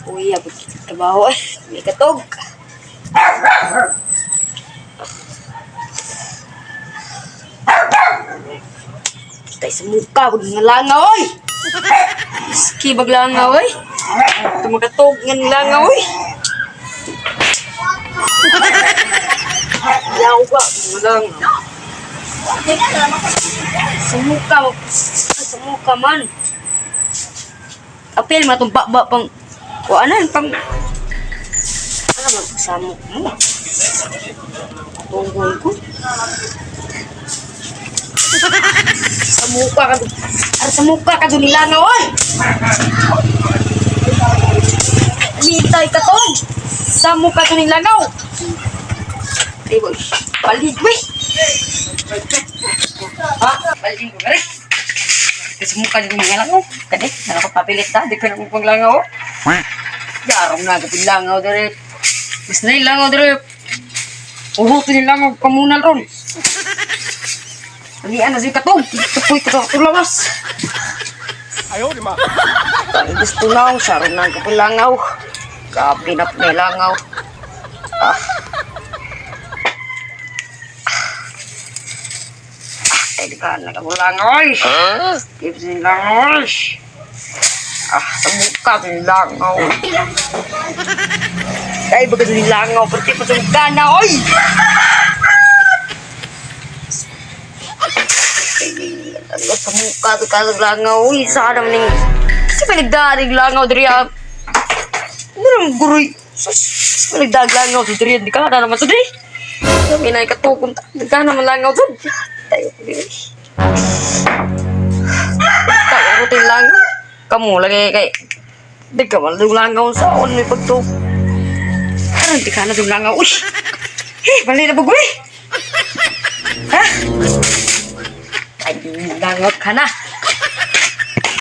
Uy, abot trabaho eh. May katog. Tay sa mukha, wag nga langaw, oy! Ski baglangaw, oy! Tumakatog nga langaw, oy! Yaw ba, mga langaw. Sa mukha, sa mukha man. Apil, matong ba pang, kuanan, pang, ano man, samok mo. Tungkol ko. Sa mukha ka, ara sa mukha ka dun nilangaw, oy! Litay ka tong! Sa mukha ka nilangaw! Ay, boy, palig, boy! Ha? Palig ko, kare. Sa mukha dito mga langaw. Kade, ano ko papilit ta? Di ko na kung langaw. Yarong na kapit langaw dire. Mas na yung langaw dire. Uhot ni langaw pamunal ron. Alian na siya katong. Tupoy ko sa lawas. Ayaw, di ma. Ang gusto na ako, saron na kapit langaw. Grabe na po langaw. Ah. Ah, ay, di ka na kapit langaw. Ay. Gives ni langaw. Ay. Ah, sa mukha ni langaw. Ay, baga ni langaw, pati pa sa mukha na, oy! Ay, ano sa mukha to kalag langaw, oy, sana man ning. Kasi panigdarig langaw diri ah. Ano naman guroy? Sus, panigdag langaw to diri, di ka na naman sa diri. Kami na ikatukong ta, di ka naman langaw to. Tayo ko diri. Tayo ko tin langaw. Kamu lagi kay di ka man dung langaw sa on may pagtuk. Aron di ka na dung langaw. Uy! Eh, bali na bagoy. Ha? Ay, langaw ka na.